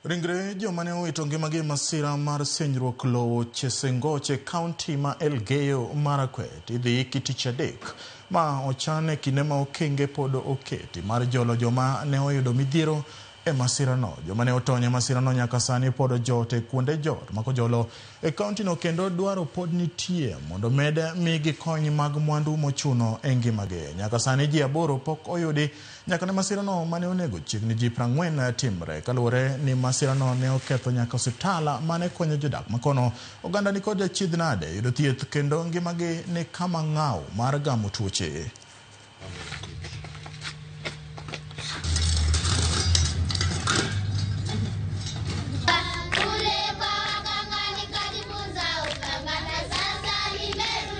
Ringre joma ne owito ngimagi e masira mar sinyruok lowo Chesengoch e kaunti ma Elgeyo Marakwet idhi iki tich adek ma ochan e kinde ma okenge pod oketi mar jolo joma ne oyudo midhiero e masirano. Joma ne otony e masirano nyaka sani pod ojot e kuonde jot makojolo e kauntino kendo dwaro pod nitie mondo med migi kony mag mwandu mochuno e ngimagi. Nyaka sani ji 8 pok oyudi nyaka ne masirano mane onego chiegni ji 40 timre. Kaluwore ni masirano ne oketho nyaka osiptal mane konyo jodak makono, oganda nikod achiedh nade yudo thieth kendo ngimagi ni kama ng'aw mar gamo tuoche.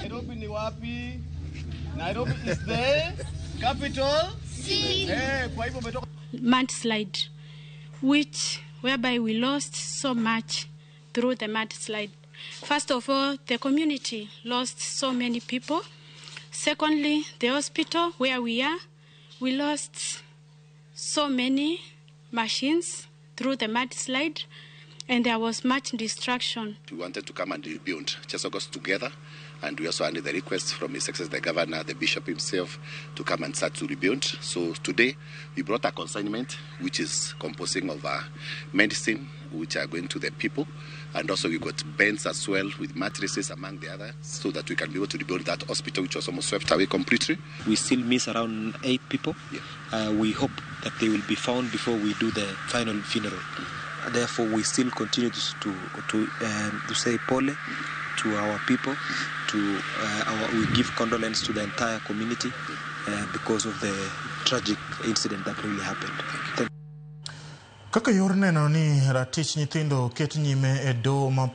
Nairobi ni wapi? Nairobi is the capital. Kwa hivyo umetoka mudslide, whereby we lost so much through the mudslide. First of all, the community lost so many people. Secondly, the hospital where we are, we lost so many machines through the mudslide, and there was much destruction. We wanted to come and rebuild Chesongoch together, and we also had the request from His Excellency the Governor, the Bishop himself, to come and start to rebuild. So today we brought a consignment which is composing of medicine which are going to the people, and also we got beds as well with mattresses among the others, so that we can be able to rebuild that hospital which was almost swept away completely. We still miss around 8 people. Yeah. We hope that they will be found before we do the final funeral. Therefore, we still continue to say pole to our people, we give condolence to the entire community because of the tragic incident that really happened. Thank Kaka yor neno ni ratich nyithindo oket nyime e doho ma